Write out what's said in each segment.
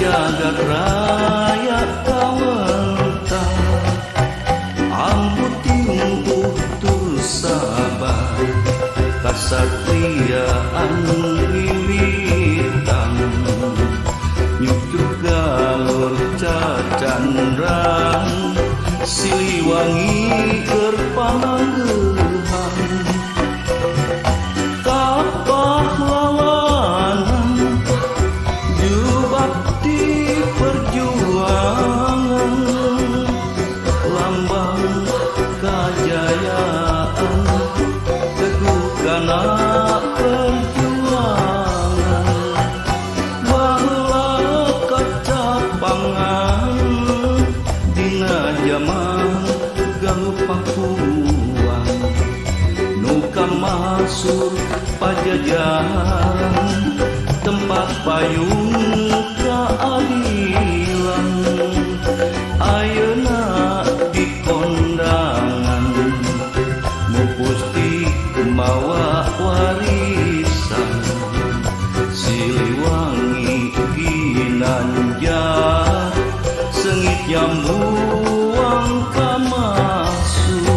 Jagat raya kawentar ampuh timpuh tur sabar kasatriaan wiwitan nyucuk galur cacandran Siliwangi keur pananggehan kapahlawanan jubakti perjuangan lambang kajayaan teguh kana perjuangan baheula kacapangan dina jaman Galuh Pakuan nu kamasur Pajajaran tempat payung keadilan ayeuna di kondangan mupusti mawa warisan Siliwangi ginanjar sengit nyambuang kamasur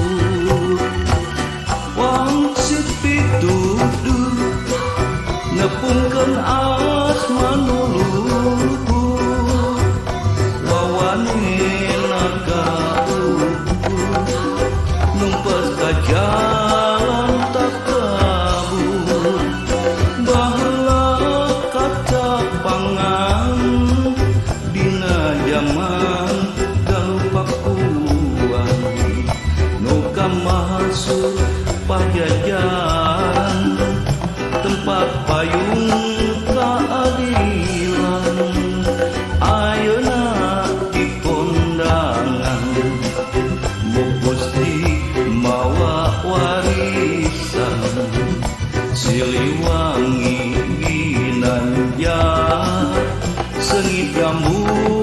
wangsit pituduh nepungkeun asma nu luhur wawanena kaukur numpes ka jalan takabur baheula kacapangan dina jaman Galuh Pakuan nu kamasur Pajajaran tempat payung keadilan ayeuna di kondangan mupusti mawa warisan Siliwangi ginanjar sengit gambu.